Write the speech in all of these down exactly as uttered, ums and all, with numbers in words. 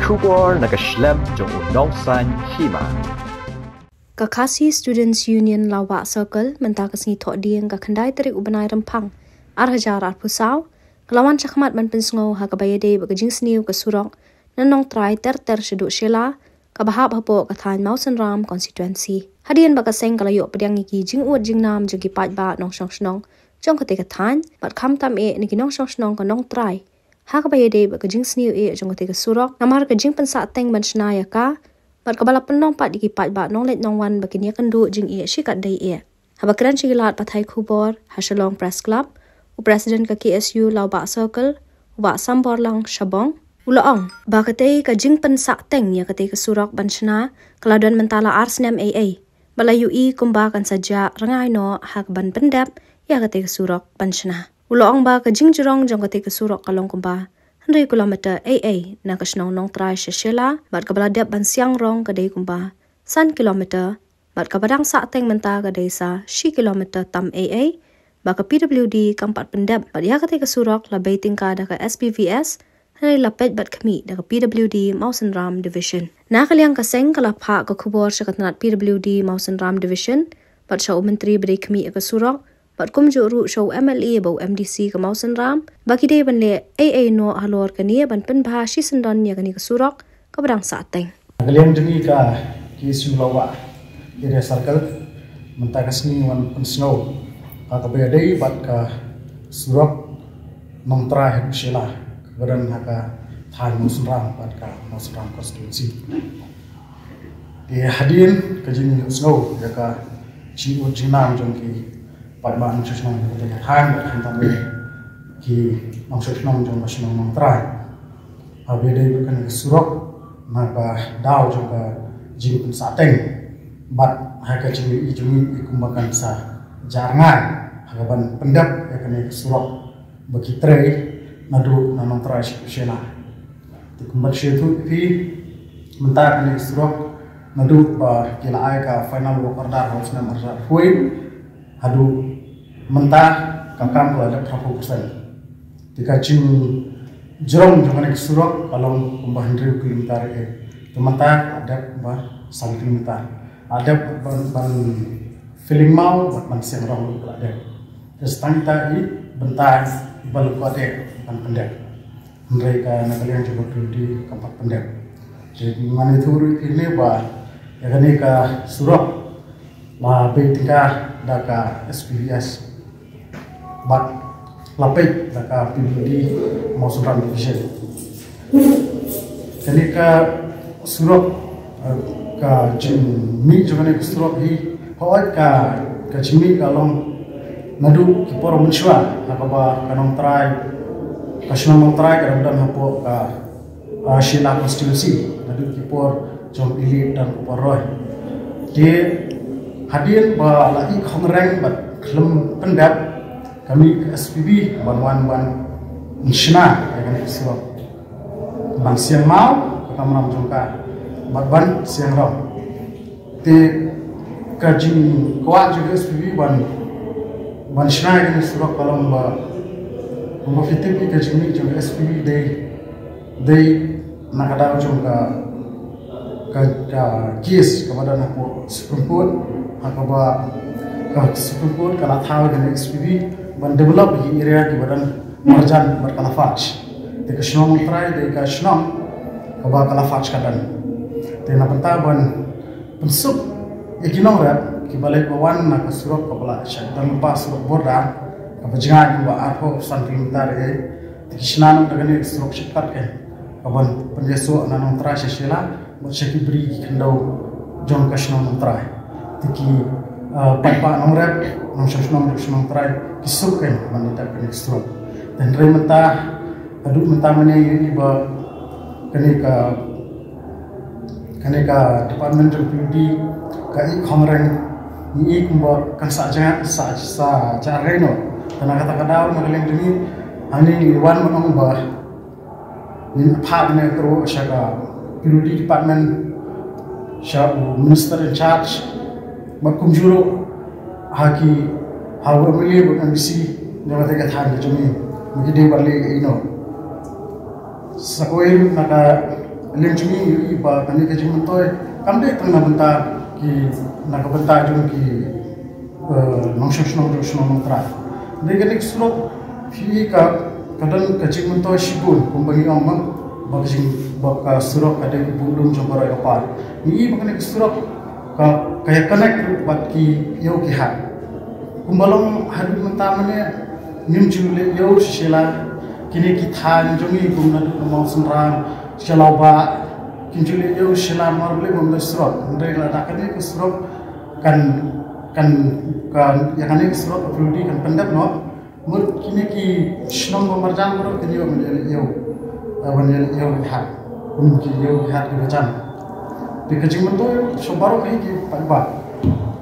Khubor na ka shlem jong u nongsan hima. Ka Khasi Students Union Lawbah Circle mynta ka sngi Thohdieng ka khyndai tarik u bnai Rymphang ar hajar arphew saw ka la wan shakhmat ban pynsngew ha kaba ïadei bad ka jingsniew ka surok na Nongtrai ter ter shaduh Shella kaba hap hapoh ka thaiñ Mawsynram constituency. Hadien ba ka seng ka la ïoh pdiang ïa ki jingud jingnam jong ki paidbah nongshong shnong jong katei ka thaiñ bad khamtam eh na ki nongshong shnong ka Nongtrai ha kaba ïadei bad ka jingsniew eh jong katei ka surok namar ka jingpynsah teng ban shna ïa ka bad kaba la pynlong pat ïa ki paidbah nongleit nongwan ba kin ïakynduh jingeh shikatdei eh. Haba kren sha ki lad pathai khubor ha Shillong Press Club, u President ka K S U Lawbah Circle, u Bah Samborlang Shabong, u la ong ba katei ka jingpynsah teng ïa katei ka surok ban shna ka la don mynta la ar snem ei ei bad la ïohi kumba kan sa jah rngai noh ha kaban pyndep ïa katei ka surok ban shna. U la ong ba ka jingjrong jong katei ka surok ka long kumba hynriew kilometer ei ei na ka shnong Nongtrai sha Shella bad kaba la dep ban siang rong ka dei kumba san kilometer bad kaba dang sah teng mynta ka dei sa shi kilometer tam ei ei ba ka P W D kam pat pyndep bad ïa katei ka surok la bei tyngka da ka S P V S hynrei la peit bad khmih da ka P W D Mawsynram Division. Na ka liang ka seng ka la phah ka khubor sha ka tnat P W D Mawsynram Division bad sha u Myntri ba dei khmih ïa ka surok bad kumjuh ruh sha u M L A bad u M D C ka Mawsynram ba ki dei ban leh ei ei noh halor kane ban pynbha shisyndon ïa kane ka surok kaba dang sah teng. Na ka liang jong ngi ka K S U Lawbah Area Circle mynta ka sngi wan pynsngew ha kaba ïadei bad ka surok Nongtrai haduh Shella kaba don ha ka thaiñ Mawsynram bad ka Mawsynram constituency. Te hadien ka jingsngew ïa ka jingud jingnam jong ki paidbah nongshong shnong jong ka thaiñ bad khamtam eh ki nongshong shnong jong ka shnong Nongtrai ha kaba ïadei bad kane ka surok na ka daw jong ka jingpynsah teng bad ha ka jingïohi jong ngi kumba kan sa jah rngai ha kaban pyndep ïa kane ka surok ba ki trei naduh na Nongtrai shaduh Shella. Te kumba shu ïathuh ïa phi mynta kane ka surok naduh ba ki la ai ka final work order ha u snem ar hajar arphew haduh mynta ka kam ka la dep arphew percent. Te ka jingjrong jong kane ka surok ka long kumba hynriew kilometer eh. Te mynta ka la dep ba san kilometer. La dep ban, ban filling maw bad ban siang rong ruh ka la dep. Te sa tang ita i bynta i ba lyngkot eh ban pyndep. Hynrei ka na ka liang jong ka P W D kam pat pyndep. Te ngan ïathuh ruh ïa phi ne ba ïa kane ka surok la bei tyngka da ka S P V S bad la peit da ka P W D Mawsynram Division. Kane ka surok, eh, ka jingmih jong kane ka surok hi, hooid ka, ka jingmih ka long naduh ki por mynshuwa ha kaba ka Nongtrai, ka shnong Nongtrai ka dang don hapoh ka, ah, Shella constituency naduh ki por jong Elite Don Kupar Roy. Te hadien ba la ïeh khongreng bad khlem pyndep ka mih ka S P B ban wan ban shna ïa kane ka surok ban siang maw ka kamram jong ka bad ban siang rong. Te ka jingkwah jong ka S P B ban, ban shna ïa kane ka surok ka long ba, ba phi tip ïa ka jingmih jong ka S P B dei, dei na ka daw jong ka, ka, ka case kaba don hapoh Supreme Court, ha kaba ka Supreme Court ka la thaw ïa kane ka S P B ban develop ïa ki area kiba don marjan bad ka Laphaj. Te ka shnong Nongtrai dei ka shnong kaba ka Laphaj ka don. Te na bynta ban pynsuk ïa ki nongrep kiba leit ba wan na ka surok kaba la shah don lypa, surok border kaba jngai kumba arphew san kilometer ïa, te ki shna noh da kane ka surok shortcut kane kaban pynïasoh na Nongtrai sha Shella bad sha ki bri ki khyndew jong ka shnong Nongtrai. Te ki, ah, paidbah nongrep, nongshong shnong jong ka shnong Nongtrai ki suk kane ban leit dep kane ka surok. Te hynrei mynta, haduh mynta mynne ïa ba kane ka, kane ka department jong P W D ka ïeh khongreng, ngi ïeh kumba kan sa jngai, sa, sa jngai noh. Te na kata ka daw na ka liang jong ngi, hangne ngi wan ban ong ba ngin phah kane ka ruh sha ka P W D department, sha u minister in charge bad kumjuh ruh ha ki, ha u M L A bad M D C jong kata ka thaiñ ka jong ngi, ma ki dei ban leh ïa ino. Sa kawei ruh na ka Lem jong ngi ïohi ba kane ka jingmyntoi kam dei tang na bynta ki, na ka bynta jong ki, eh, nongshong shnong jong shnong Nongtrai. Dei kane ka surok phi ka, ka don ka jingmyntoi shibun kumba ngi ong ba, ba ka jing, ba ka surok ka dei ka bun lum jong baroh ka par. Ngi ïohi ba kane ka surok ka, ka ïa connect ruh bad ki ïew ki hat. Kumba long haduh mynta mynne ngim ju leh ïew shisha la, kine ki thaiñ jong ngi kum naduh na Mawsynram, sha Lawbah, kim ju leh ïew shisha la namar balei? Ym don surok. Hynrei lada kane ka surok kan, kan, kan, ïa kane ka surok ka P W D kan pyndep noh, mut kine ki shnong ba marjan baroh kin ïoh ban ïaleh ïew, eh, ban ïaleh ïew ki hat, kum ki ïew ki hat kiba jan. Te ka jingmyntoi sha baroh hi ki paidbah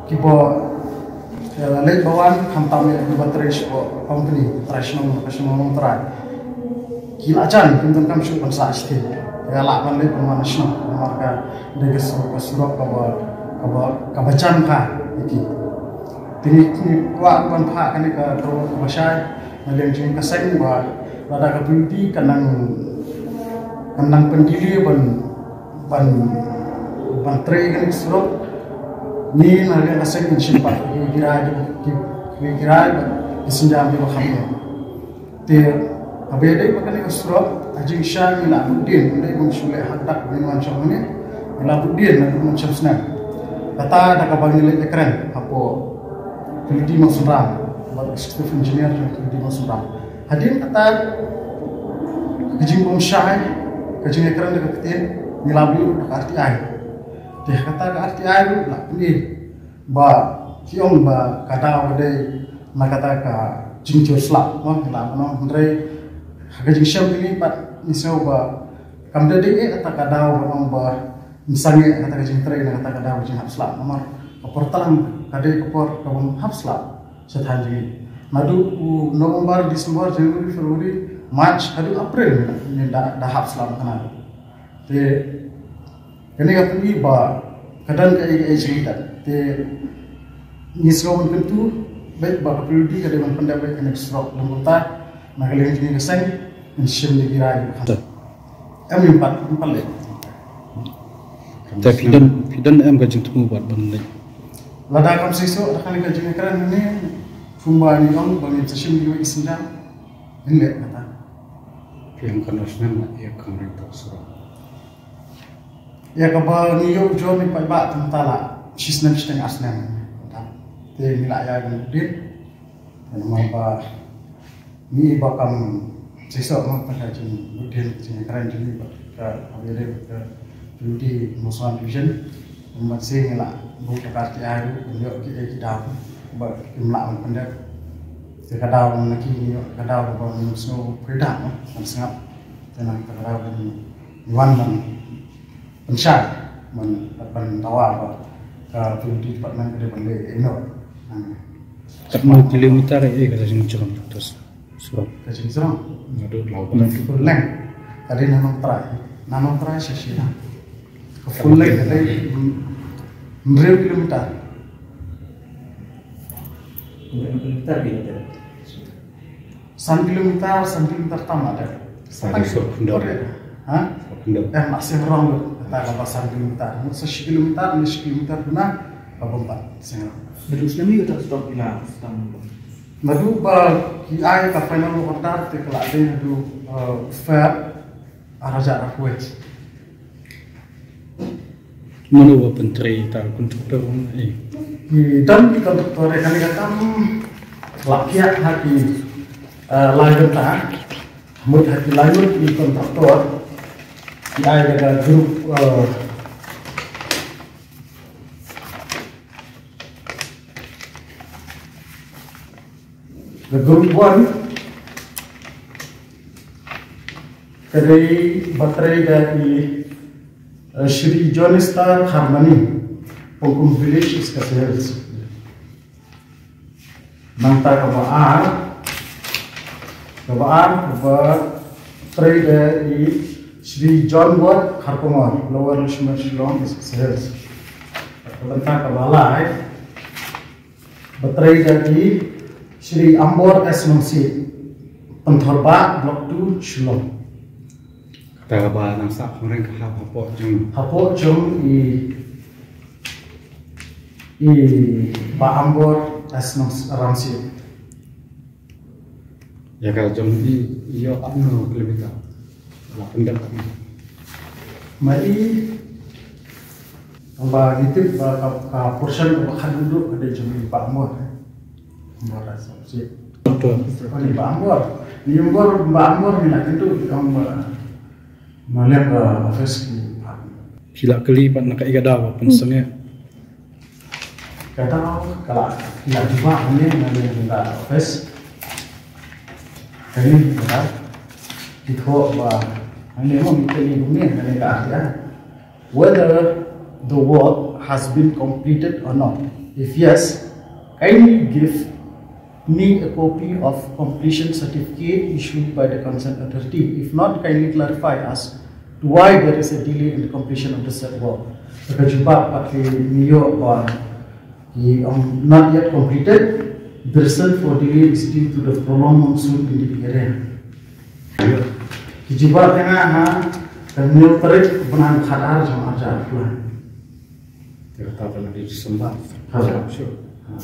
kiba, eh, leit ba wan, khamtam ïa kiba trei sha company, trei shnong, ka shnong Nongtrai. Ki la jan, kim donkam shuh ban sah shatei. Ki lah ban leit ban wan shnong namar ka dei ka surok, ka surok kaba, kaba, kaba jan ka ïa ki. Te ngi, ngi kwah ban phah kane ka khubor kaba shai na liang jong ka seng ba lada ka P W D kan nang, kan nang pyndilli ban, ban, ban trei kane ka surok, ngi na liang ka seng ngin shim pat ki rai, ki, ki rai bad ki sienjam kiba kham ïa. Te haba ïadei bad kane ka surok, ha jingshisha ngi la bud dien, ym dei ban shu leh ha khadar ba ngin wan shong hangne, ngi la bud dien naduh mynshem snem. Kata da kaba ngi leit ïakren hapoh P W D Mawsynram, bad executive engineer jong P W D Mawsynram. Hadien kata ka jingbym shai, ka jingïakren da ka ktien, ngi la buh da ka R T I. Te kata ka R T I ruh la pyni ba ki ong ba ka daw ka dei na kata ka jingjur slap, mo, ngi la ban ong, hynrei ha ka jingshem jong ngi pat ngi sngew ba kam dei dei eh kata ka daw ban ong ba ngin sangeh kata ka jingtrei na kata ka daw ka jinghap slap, namar ka por tlang ka dei ka por kabym hap slap sha thaiñ jong ngi. Naduh u November, December, January, February, March haduh April ngin da, da hap slap kane. Te kane ka pynpaw ba ka don kaei kaei jingïaid. Te ngi sngew ban kyntu beit ba ka P W D ka dei ban pyndep beit kane ka surok lem bynta na ka liang jong ngi ka seng, ngin shim ïa ki rai ba khan. Em, ym pat, ym pat leh. Te phi don, phi don em ka jingthmu bad ban leh? Lada kam seisoh da kane ka jingkren ne, kumba ngi ong ba ngin sa shim ïa ki sienjam, ngin leh kata. Phi ong kan ar snem ïa ka rai ka surok. Ïa kaba ngi ïoh jur ngi paidbah tang ta la shisnem shiteng ar snem. Te ngi la ïa bud dien. Namar ba ngi ba kam shisha ma ka jingbuddien jingkren jong ngi ba ka ïadei bad ka P W D Mawsynram Division. Namar shisha ngi la buh ka R T I ruh ban ïoh kiei ki daw ba kim lah ban pyndep. Te ka daw na ki ngi ïoh ka daw ba ngim sngew pyrda, no, ban sngap. Te nang ka daw ban wan ban pynshai, ban, ban dawa ba ka P W D department ka dei ban leh ïa no. Katno kilometer eh ka jingjrong, to surok? Ka jingjrong? Naduh Lawbah. Full length. Ka dei na Nongtrai. Na Nongtrai sha Shillong. Ka full length ka dei hynriew kilometer. Hynriew kilometer, kilometer. San kilometer, san kilometer tam ada. San kilometer. Ha? San kilometer. Eh, masih wrong tu. Kata kaba san kilometer. Mut sa shi kilometer, ni shi kilometer guna, kaba empat. Sing wrong. Naduh snem ïa ka stop ila stop. Naduh ba ki ai ka final order te ka la dei naduh, eh, Feb, ar hajar arphew. Mano ba pyntrei ïa ka kontraktor, eh? Ki don ki kontraktor, eh, kane ka kam la pynïaid ha ki, eh, lai bynta, mut ha ki lai ngut ki kontraktor, ki ai da ka group, eh, Ka group one ka dei ba trei da i, eh, Shri John Star Harmony, Pongkum Village, East Khasi Hills. Nangta kaba ar, kaba ar, kaba trei da i Shri John Ward Kharkongor, Lower Lashmer, Shillong, East Khasi Hills. Nangta kaba lai, ba trei da i Shri Ambor S Nongsiej, Pynthorbah, Block two, Shillong. Kaba nang sah khongren ka hap hapoh jong. Hapoh jong i i Bah Ambor as nang ramsi. Ya ka jong i ïoh arphew kilometer. La pendek. Ma i ba ngi tip ba ka, ka portion kaba khatduh ka dei jong i Bah Ambor. Ambor as nang si. Betul. Ni Bah Ambor. Ni Ambor, Bah Ambor ni la kynduh ki ong ba ma lem ka office ki. Ki la kylli pat na ka i ka daw ba pynsangeh. Ka daw ka la, ki la jubab ne na lem ka office. Kani ka daw ki thoh ba ne mo mi kylli ne kani ka article. Whether the work has been completed or not. If yes, kindly give me a copy of completion certificate issued by the concerned authority. If not, kindly clarify as to why there is a delay in the completion of the said work. Ka jubab pat ki ngi ïoh ba ki ong not yet completed. The reason for delay is due to the prolonged monsoon in the area. Ki jubab tang ha ka hynñiew tarik bnai khatar jong ar hajar arphew lai. Te kata ka dei December. Ha. Sure. Ha.